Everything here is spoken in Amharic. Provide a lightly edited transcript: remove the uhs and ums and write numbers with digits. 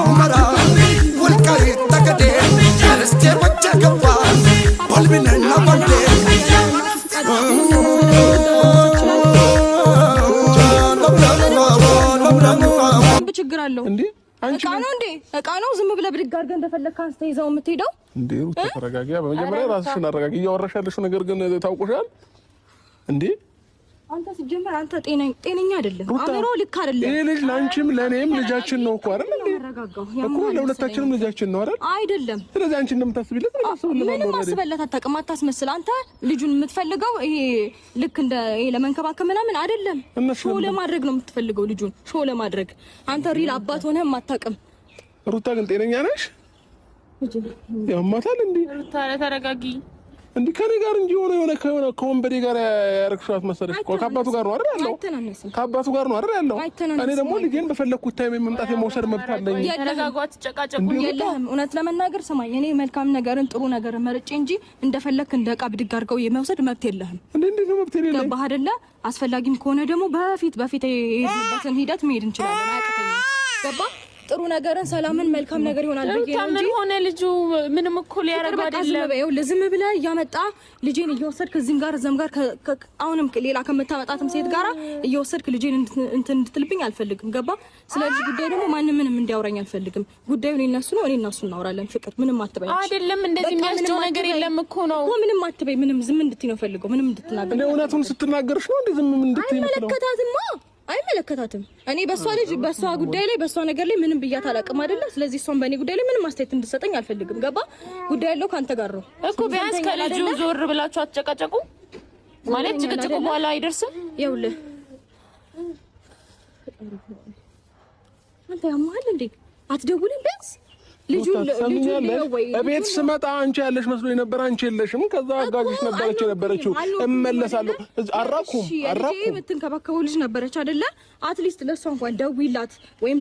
ሁመራ፣ ወልቃይት ጠገዴ፣ ርስቴ ወጃ ገባ ባልቢነና ባንዴ። ችግር አለው እንዴ? አንቺ እቃ ነው እንዴ? እቃ ነው። ዝም ብለህ ብድግ አድርገህ እንደፈለግህ አንስተህ ይዘው የምትሄደው? እንዴ ሩታ ተረጋጊ። በመጀመሪያ ራስሽን አረጋጊ። እያወራሽ ያለሽው ነገር ግን ታውቆሻል እንዴ? አንተ ሲጀመር አንተ ጤነኛ አይደለም። አእምሮ ልክ አይደለም። ይሄ ልጅ ለአንቺም ለእኔም ልጃችን ነው እኮ አይደል እንዴ? እኮ ለሁለታችንም ልጃችን ነው አይደል? አይደለም። ስለዚህ አንቺ እንደምታስቢለት እኔ አስብልሃለሁ። ምንም አስበለት አታውቅም። አታስመስል። አንተ ልጁን የምትፈልገው ይሄ ልክ እንደ ይሄ ለመንከባከብ ምናምን አይደለም። Show ለማድረግ ነው የምትፈልገው ልጁን show ለማድረግ። አንተ real አባት ሆነህም አታውቅም። ሩታ ግን ጤነኛ ነሽ? ያማታል እንዴ? ሩታ ተረጋጊ። እንዴ ከኔ ጋር እንጂ የሆነ የሆነ ከሆነ ከወንበዴ ጋር ያረግሽዋት መሰለሽ እኮ። ከአባቱ ጋር ነው አይደል ያለው? ከአባቱ ጋር ነው አይደል ያለው? እኔ ደግሞ ልጄን በፈለግኩት time የመምጣት የመውሰድ መብት አለኝ። ተረጋጉ፣ አትጨቃጨቁ። የለህም። እውነት ለመናገር ስማኝ፣ እኔ መልካም ነገርን ጥሩ ነገርን መርጬ እንጂ እንደፈለግክ እንደ ዕቃ ብድግ አድርገው የመውሰድ መብት የለህም። እንዴ እንዴት ነው መብት የሌለኝ? ገባህ አይደለ? አስፈላጊም ከሆነ ደግሞ በፊት በፊት የሄድንበትን ሂደት መሄድ እንችላለን። አያቅተኝም። ገባህ? ጥሩ ነገርን፣ ሰላምን፣ መልካም ነገር ይሆናል ብዬ ነው እንጂ ምን ሆነ ልጁ? ምንም እኮ ሊያደርግ አይደለም። ይኸውልህ ዝም ብለህ እያመጣ ልጄን እየወሰድክ እዚህም ጋር እዛም ጋር አሁንም ሌላ ከምታመጣትም ሴት ጋራ እየወሰድክ ልጄን እንትን እንድትልብኝ አልፈልግም። ገባ? ስለ ልጅ ጉዳይ ደግሞ ማንም ምንም እንዲያወራኝ አልፈልግም። ጉዳዩ እኔ እና እሱ ነው፣ እኔ እና እሱ እናወራለን። ፍቅር ምንም አትበይ። አይደለም እንደዚህ የሚያስጨው ነገር የለም እኮ ነው እኮ ምንም አትበይ። ምንም ዝም እንድትይ ነው ፈልገው። ምንም እንድትናገር እንደ እውነቱን ስትናገርሽ ነው እንዴ ዝም እንድትይ? አይመለከታትማ አይመለከታትም። እኔ በሷ ልጅ በሷ ጉዳይ ላይ በሷ ነገር ላይ ምንም ብያት አላውቅም አይደለ? ስለዚህ እሷን በእኔ ጉዳይ ላይ ምንም አስተያየት እንድሰጠኝ አልፈልግም። ገባ? ጉዳይ ያለው ከአንተ ጋር ነው እኮ። ቢያንስ ከልጁ ዞር ብላችሁ አትጨቃጨቁ። ማለት ጭቅጭቁ በኋላ አይደርስም። ይኸውልህ አንተ ያማሃል እንዴ? አትደውልም ቢያንስ እቤት ስመጣ አንቺ ያለሽ መስሎ የነበረ አንቺ የለሽም። ከዛ አጋዥሽ ነበረች የነበረችው። እመለሳለሁ። አራኩም አራኩም የምትንከባከበው ልጅ ነበረች አይደለ? At least ለእሷ እንኳን ደውይላት ወይም